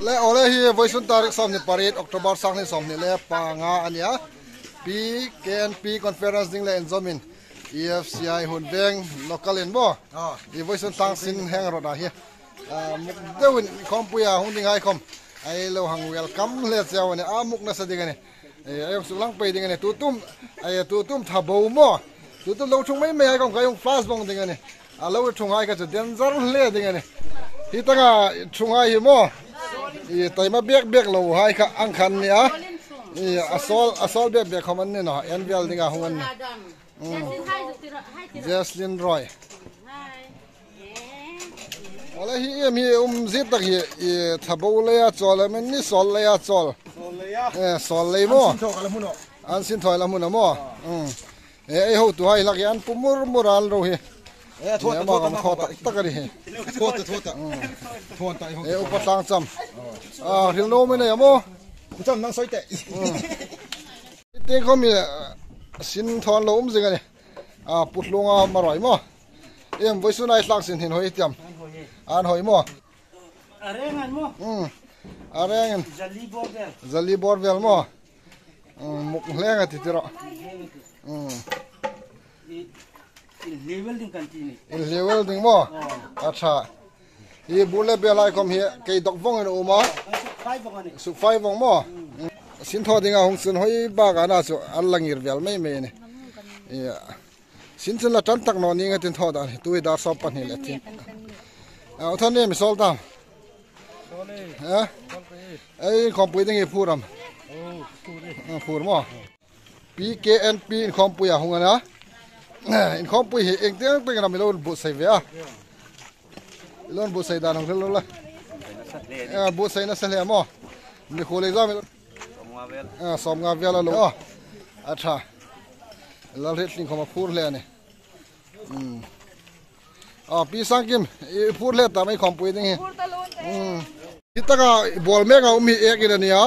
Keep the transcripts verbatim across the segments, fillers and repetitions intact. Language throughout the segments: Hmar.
Le, awle, hi vawisun tarik sawmhni pariet October, sanghni sawmhni le panga a nih a. P K N P conference ding le inzawmin E F C I Huonveng local-in maw. Ah. Hi vawisun tlâng sin hang rawt a hi. Ah, muk deuin inkhawmpuia hung dinghai khawm ei lo hang welcome hle cheu a nih, a muk nasa ding a nih. Eh, ei hung suklang pei ding a nih. Tutum, eh, tutum tha bo maw. Tutum lo ṭhung mei mei hai khawm ka hung flash vawng ding a nih. A lo ṭhunghai kha chu danger hle ding a nih. Hi taka ṭhunghai hi maw. I taima bek bek lo hai kha ang khan ni a. I a sawl, a sawl bek bek khawm an ni naw. En vel dinga hung an ni. Mm. Jaslyn Roy. Awle, hi em hi um zie tak hi, i tha bo leia chawl am ni sawl leia chawl. Sawl leia. Eh, sawl lei maw. An sin thaw ka la hmu naw. An sin thaw la hmu naw maw. Ah. Mm. Eh, ei hotuhai hlak hi an pu mur mur an ro hi. Eh, thaw ta, eh, thaw ta, ma khawm thaw ta, thaw ta. Tak tak a ni hi. Thaw ta, thaw ta. Mm. Thaw ta, ei ho. Eh, upa Tlangcham. Ah, hril naw mi nei a maw. Pu Cham nang soi te. Mm. Tieng khawm hi, ah, sin thaw lo um zing a nih. Ah, Pu Hlunga Maroi maw. Em, vawisun ei tlâng sin hin hoi tiam. An hoi maw. A reng an maw. Mm. A reng an. Zali bor vel. Zali bor vel maw. Mm, muk hleng a ti ti ro. Mm. I, inhliel ding kan ti ni. Inhliel ding maw. Oh. A ṭha. Hi bur le bel lai khawm hi kei dawk vawngin a um a. Sukfai vawng a nih. Sukfai vawng maw. Mm. Sin thaw dinga hung sun hoi bak a na chu an la ngir vel mei mei a nih. Ia. Sin chun la ṭan tak naw ning a tin thaw dan hi, tu hi dar sawm pahni le tin. A, u than ni mi sawl ta. Sawl e. Ha? Sawl e. Ei, inkhawmpui ding hi phur am. Oh, phur e. A, phur maw. P K N P inkhawmpuia hung a na. Inkhawmpui hi engtieng tieng am i lo buotsai ve a. I lo buotsai dan hung hril ro la. A, buotsai nasa hle maw. Mikhuol exam i lo. Sawmnga vel. A, sawmnga vel a lo. A, a ṭha. Lalhrietling khawm a phur hle a nih. Hmm. A, Pi Sangkim, i phur hle ta mai khawmpui ding hi. Phur ta lo te. Hmm. Hi taka bawl mek a um hi ek in a nih a.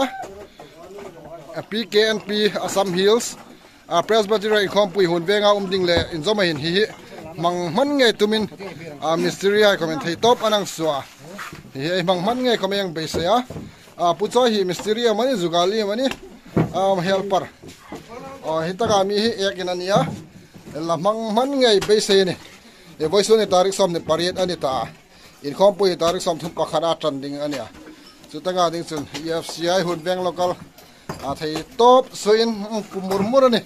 A, P K N P Assam Hills. A, Presbytery inkhawmpui Huonvenga um ding le inzawma hin hi hi hmang hman ngei tumin, a, mistiri hai khawmin thei tawp an hang suo a. Hi hi hmang hman ngei khawm ei hang beisei a. A, Pu Chawi hi mistiri amanih, jugali amanih, a, helper. A, hi taka mi hi ek in a nih a. La hmang hman ngei beisei a nih. E, vawisun hi tarik sawmhni pariet a ni ta. Inkhawmpui tarik sawmthum pakhat a ṭan ding a nih a. Chu taka ding chun E F C I Huonveng local a thei tawp suoin, um, pu mur mur a nih.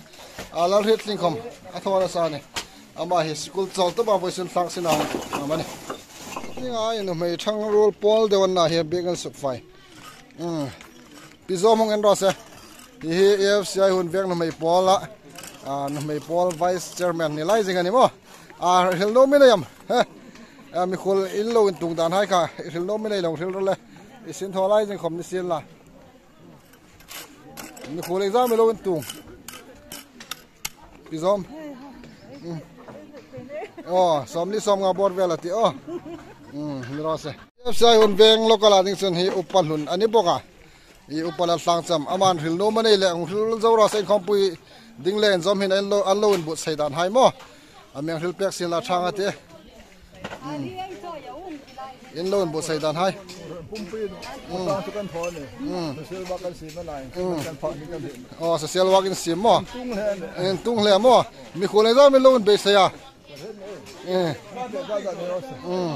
A, Lalhrietling khawm a thaw nasa a nih. Ama hi school chawl tawpa vawisun tlâng sin a hung, amanih. Ni ngai nuhmei ṭhangruol pawl deu an na hi bek an sukfai. Hmm. Pi Zawm hung en raw se. Hi hi E F C I Huonveng nuhmei pawl a. A, nuhmei pawl vice chairman ni lai zing a nih maw. A, hril naw mi nei am. He. A, mikhuol in lo intung dan hai kha. Hril naw mi nei lo hril ro le. I sin thaw lai zing khawm ni sien la. Mikhuol exam i lo intung. Pi Zawm. Mm. Aw, sawmli sawmnga bor vel a tih aw. Mm, ni raw se. E F C I Huonveng local a ding chun hi upa hlun a ni bawk a. Hi upa Laltlangcham, aman hril nuom a nei leh, hung hril zo raw se, inkhawmpui ding le inzawm hin an lo, an lo inbuotsai dan hai maw. A mi hang hril pek sien la ṭhang a tih. Mm. In lo inbuotsai dan hai. Mm. Mm. Aw, social work in siem maw. Intung hle maw. Mikhuol exam in lo inbeisei a. Eh. Mm.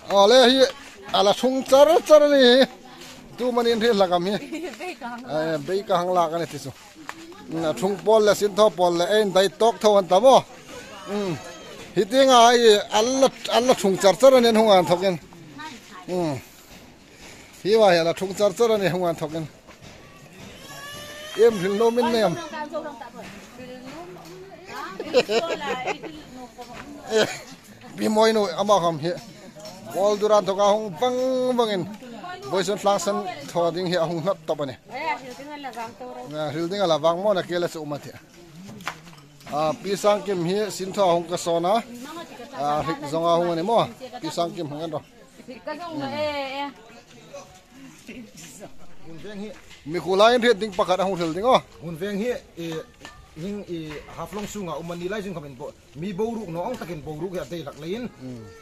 Aw le, hi a la ṭhung char char a nih. Tu manin hre hlak am hi. Bei ka hang lak. Eh, bei ka hang lak a nih ti chu. Mm, a ṭhung pawl le, sin thaw pawl le, ei indai tawk tho an ta maw. Mm. Hi tienga hi a la, a la ṭhung char char a nih, hung an thawkin. Mm. Hi va hi a la ṭhung char char a nih, hung an thawkin. Em, hril nuom in nei am. Eh, Pi Mawinu, ama khawm hi. Pawl Durant thaw ka hung vang vangin. Vawisun tlangsan thaw ding hi a hung hnawt tawp a nih. A, hril ding a la vang maw, na ke la chu um a tih. A, Pi Sangkim hi sin thaw a hung ka sawn a. A, hrik zawnga hung a nih maw. Pi Sangkim hung en ro. Ka zong lo e, e. Mikhuol haiin hriet ding pakhat a hung hril ding aw. Huonveng hi, e, Hieng hi Haflong sunga um a ni lai zing khawmin bo, mi boruok naw ang takin boruok hi a dei hlak leiin,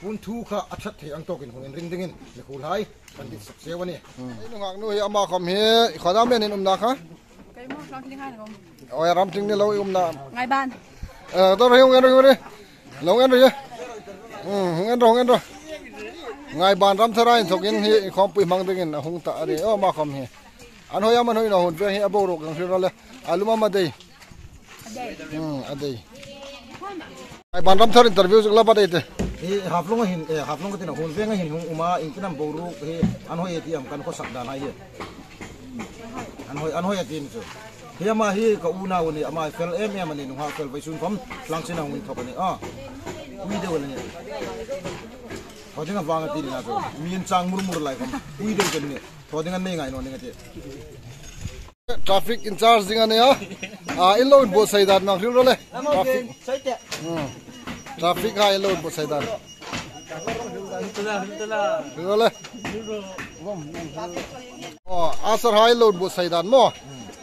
hun thu kha a ṭhat thei ang tawkin hung inring dingin mikhuolhai kan dit sak cheu a nih. Ei nunghak nu hi ama khawm hi, khaw dam nen in umna kha? Kei maw, Ramtling hai um. Oi, Ramtling ni lo i umna. Ngaiban. Eh, dor hi hung en ro hi. Lo en ro hi. Hmm, hung en ro, hung en ro. Ngaiban Ramthara inthawkin hi inkhawmpui hmang dingin a hung ta a nih. Aw, ama khawm hi. An hoi am an hoi naw, hun veng hi a boruok ang hril ro le. A lum am a dei? A dei. Hmm, a dei. Ngaiban Ramthar interview zuk la ba dei te. Hi Haflong hin, eh, Haflong ka tina hun veng hin hung um a, iengtin am boruok hi an hoi ti am kan khawm sak dan hai hi. An hoi, an hoi a ti ni chu. Hi ama hi ka unau a nih, ama fel em em a nih, nunghak fel, vawisun khawm tlangsin a hung inthawk a nih. Ah. Pui deu a nih. Khaw ding a vang a ti ni na chu. Mi inchang mur mur lai khawm. Pui deu a nih. Thaw ding an nei ngai naw ning a tih. Traffic in charge ding a nih a. Ah, in lo inbuotsai dan hang hril ro le. Traffic. Hmm. Traffic hai in lo inbuotsai dan. Hril ro le. Oh, usher hai in lo inbuotsai dan maw.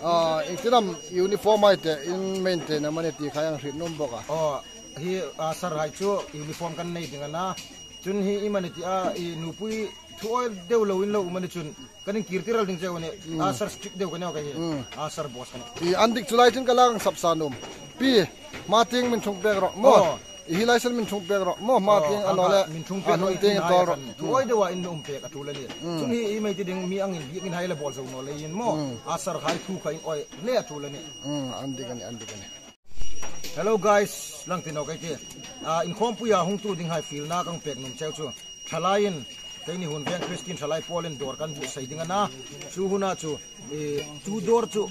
Ah, iengtin am uniform hai te in maintain am a ni ti kha hang hriet nuom bawk a. Oh, hi usher hai chu uniform kan nei ding a na. Chun hi iemani tia, i nupui thu awi deu lo in lo um a ni chun, kan inkirtir el ding cheu a nih. Mm. Usher strict deu ka ni naw ka hi. Mm. Usher boss ka nih. I an dik chu lai chun ka la hang sap sa nuom. Pi, hma tieng min ṭhung pek ro maw. Oh. I hi lai san min ṭhung pek ro maw, hma tieng a naw le. Min ṭhung pek ro, i tieng in tawl ro. Thu awi deu a in um pek a ṭul a nih. Mm. Chun hi iemani ti ding, mi angin biek in hai la bawl zo naw leiin maw. Mm. Usher hai thu kha in awi le a ṭul a nih. Mm, an dik a nih, an dik a nih. Hello guys, lang ti naw ka ti. Ah, inkhawmpuia hung tu ding hai fielna kan pek nuom cheu chu. Thalaiin, keini hun veng Christian Thalai Paulin dawr kan buotsai ding a na. Chu huna chu, eh, chu dawr chu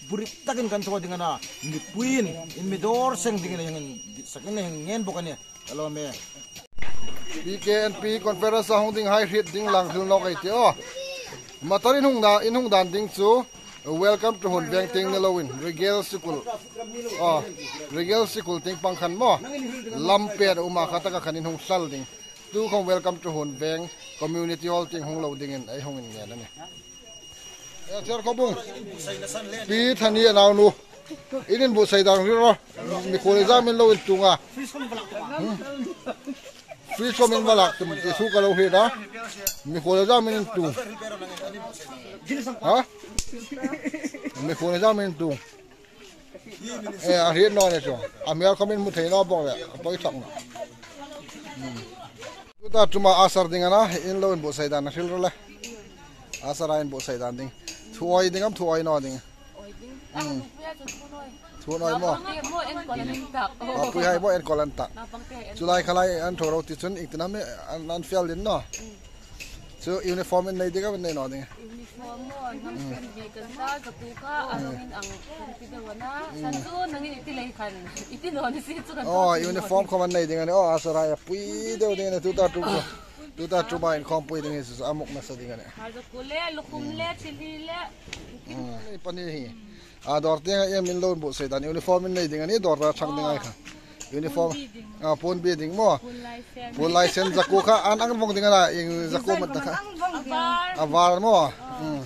burim takin kan thaw ding a na. Mipuiin, in mi dawr seng dingin a hang dit sakin a hang ngen bawk a nih. Hello me. P K N P conference a hung ding hai hriet ding lang hril naw ka ti aw. Motor in hung da, in hung dan ding chu. Welcome to Hun Veng tieng ni loin, Regal Sikul. Oh, Regal Sikul tieng pang khan maw. Lam pet a um a, kha taka khan in hung hlal ding. Tu khawm Welcome to Hun Veng Community Hall tieng hung lo dingin ei hung inngen a nih. Eh, Chair Khawbung. Pi Thani a nau nu. In inbuotsai dan hril ro. Mikhuol zam in lo intuong a. Hmm? Free khawm in va lak tum ti thu ka lo hriet a. Mikhuol zam in intuong. Ha? Mikhuol zam in intuong. Eh, a hriet naw ni chu. A hmel khawm in hmu thei naw bawk le, a poi thak naw. Hmm. Tuta ṭuma usher ding a na, in lo inbuotsai dan a hril ro le. Usher a inbuotsai dan ding. Thu awi ding am, thu awi naw ding? Awi ding. Hmm. A, nupui a chu thu nawi. Thu nawi maw? Naupang te maw enkawl an in tak. Naupui hai maw enkawl an tak. Naupang te hai enkawl. Chu lai kha lai an thaw ro ti chun iengtin am an, an fel ding naw. Hmm. Chu uniform in nei ding am, in nei naw ding? Uniform maw, hnam sen bi kan ta, ka tu kha, a rawng in ang kan ti deu a na. Hmm. San chu nangin i ti lei khan, i ti naw ni si chu kan. Oh, uniform khawm an nei ding a nih. Oh, usher hai a pui deu ding a nih, tuta ṭum chu. Tuta ṭuma inkhawmpui ding hi chu a muk nasa ding a nih. Hmarzakuo le, lukhum le, thilhi le. Hmm. Pani hi. A dawr tienga iem in lo inbuotsai dan, uniform in nei ding a nih, dawr ra chang ding a ni kha. Uniform. Puon bi ding. Ah, puon bi ding maw. Puon laisen. Puon laisen zakuo kha an ang vawng ding a na, ieng zakuo man ta kha. A var. A var maw. Hmm.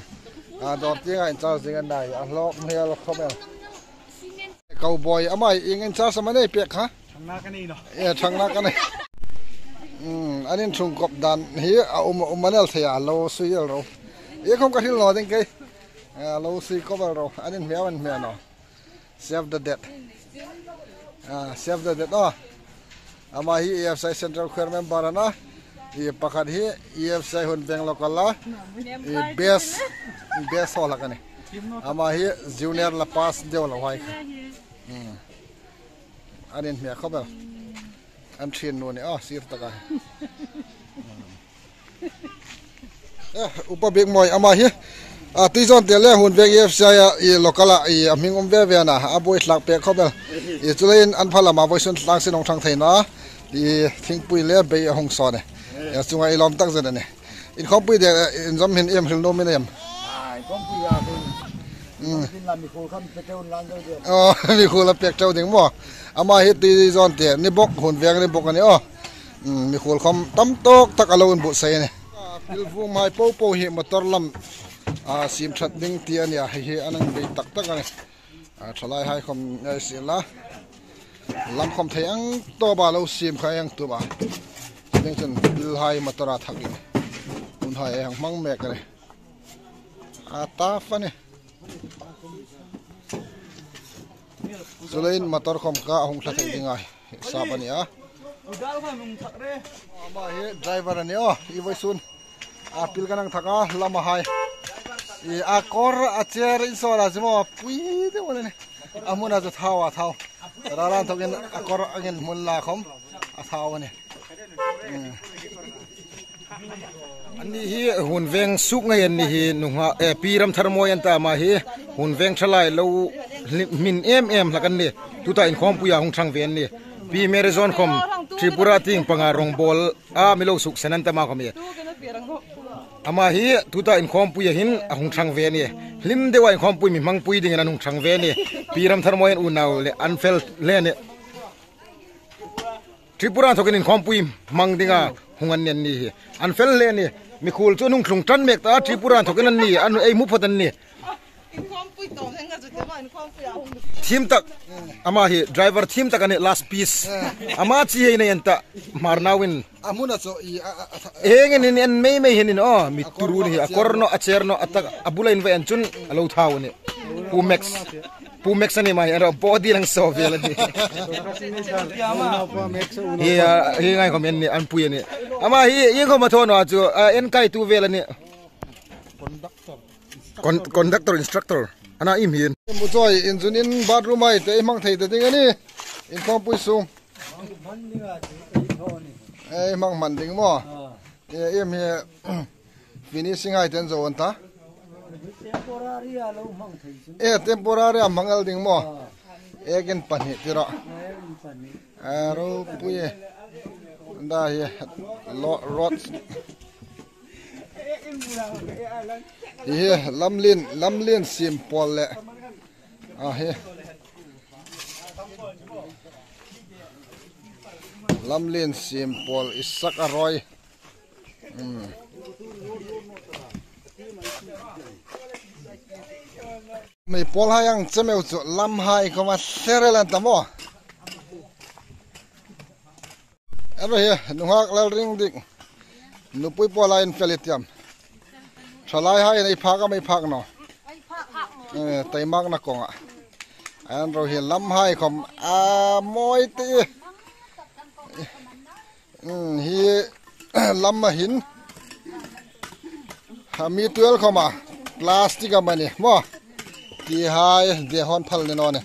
A dawr tienga in charge ding a na, a hlawk hmel khawp el. Cowboy, ama ieng in charge am a nei pek kha? Ṭhangna ka nei naw. Eh, ṭhangna ka nei. Hmm, an inṭhungkop dan hi a um, um a ni el thei a, lo sui el ro. Ei khawm ka hril naw ding kei. Eh, lo sui kop el ro. An inhmeh, an inhmeh naw. Save the date. Ah, save the date, oh. Ama hi E F C I Central Choir member a na. I pakhat hi E F C I Hun Veng local a. I best, best ho hlak a nih. Ama hi junior la pass deu lo hai. Hmm. An inhmeh khawp el. An ṭhiennu ni, oh, sir taka. Eh, Upa Bikmawi ama hi. A, Tuizawn te le Hun Veng E F C I a, i local a, i a hming um ve ve a na. A buoi hlak pek khawp el. I chuleiin an phalama vawisun tlangsin hung ṭhang thei naw a. I thingpui le bei a hung sawn a nih. I chunga i lawm tak zet a nih. Inkhawmpui ding, eh, inzawm hin iem hril nuom in iem? Ah, inkhawmpui a hin. Hmm. Tin la mikhuol khan pek ṭeu lang deu deu. Oh, mikhuol a pek ṭeu ding maw. Ama hi Tuizawn te ni bawk, Hun Veng ni bawk a nih aw. Hmm, mikhuol khawm tam tawk tak a lo inbuotsai a nih. Ah, pilvum hai po po hi motor lam, ah, siem ṭhat ding ti a nih a, hi hi a nang bei tak tak a nih. A ṭhalaihai khawm ngai si la. Lam khawm thei ang tawpa lo siem khai ang tupa. Ding chun pilhai motor-a thakin. Hunhai ang hmang mek a ni. A ta fa ni. Chuleiin motor khawm ka hung thla thei ding a. Sap a ni a. Ama hi driver a ni aw, i vawisun. A pil ka nang thak a, lama hai. I a kawr a chair in saw la chu maw, pui deu a ni. A hmuna chu thau a thau. Rala inthokin a kawr angin hmun la khawm a thau a ni. Hmm. Anni hi hun veng suk ngai anni hi nunghak, eh, Pi Ramtharmawi an ta, ama hi hun veng ṭhalai lo hlim, hmin em em hlak an nih. Tuta inkhawmpuia hung ṭhang ve an nih. Pi Mary John khawm Tripura tieng panga rawngbawl a mi lo suksen an ta, ama khawm hi. Ama hi tuta inkhawmpuia hin a hung ṭhang ve a nih. Hlim deua inkhawmpui mi hmangpui dingin an hung ṭhang ve a nih. Pi Ramtharmawi an unau le an fel le a nih. Tripura inthokin inkhawmpui hmang dinga hung an ni anni hi. An fel hle a nih. Mikhuol chu an hung tlung ṭan mek ta, Tripura inthokin anni, an ei hmu phawt an nih. Thiem tak. Ama hi driver thiem tak a nih, last piece. Ama chi hei nei an ta, Hmar nauin. A hmuna chu i a, a, a, a. Eng en en mei mei hin in aw, mi turu ni hi, a kawr naw, a chair naw, a tak, a bula invawi an chun a lo thau a nih. Pu Max. Pu Max a ni, ama hi, a ro body lang saw vel a nih. Hi, a, hi ngai khawm en ni, an pui a nih. Ama hi, hi khawm a thaw naw chu, a, en kai tu vel a nih. Con-, conductor, instructor. Ana im hin. Mu choi, in chun in bathroom-hai te hmang thei ta ding a nih. Inkhawmpui sung. Ei hmang hman ding maw? E, im hi, finishing-hai ten zo an ta. Temporary-a lo hmang thei chu. E, temporary-a hmang el ding maw? Ekin pahni tira. Ekin pahni. A, ropui. An ta hi, lo, road. Hi, lamlien, lamlien siem pawl le. A, hi. Lamlien siem pawl i sak a roi. Hmm. Mi pawlhai ang che meu chu lamhai khawma serel an ta maw. A ro hi, nunghak Lalringdik. Nupui pawlhai in fel i tiam. Ṭhalaihai in ei phak am ei phak naw. E, taimakna kawnga. An ro hi lamhai khawm a mawi ti. Hmm, hi lama hin. Ha, mi tuel khawma. Plastic am a ni maw. Tihai, dehon phal ni naw ni.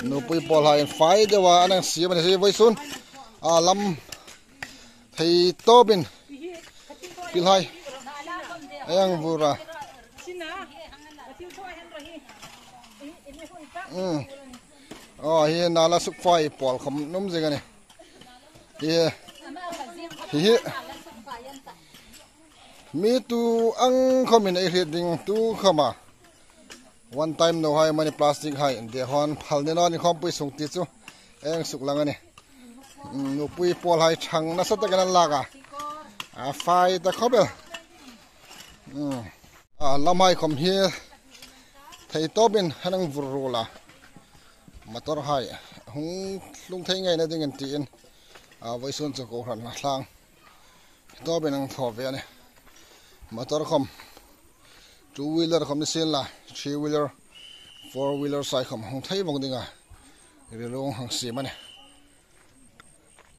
Nupui pawlhai in fai deua an hang siem a ni hi vawisun. A lam thei tawpin. Pilhai. A hang vur a. Hmm. Aw, hi nala sukfai pawl khawm nuom zing a nih. Hi, hi, hi. Mi tu ang khawmin ei hriet ding tu khawma. One time no hai mani plastic hai, dehon phal ni naw ni inkhawmpui sung ti chu. Ei hang suklang a nih. Nupui pawlhai ṭhang nasa takin an lak a. A fai ta khawp el. Hmm. A, lamhai khawm hi thei tawpin an hang vur ruol a. Motorhai hung tlung thei ngaina dingin tiin. A, vawisun chu kohran a tlang. Tawpin an hang thaw ve a nih. Motor khawm. Two wheeler khawm ni sien la. Three wheeler. Four wheeler hai khawm hung thei vawng dinga. Rilru hang siem a nih.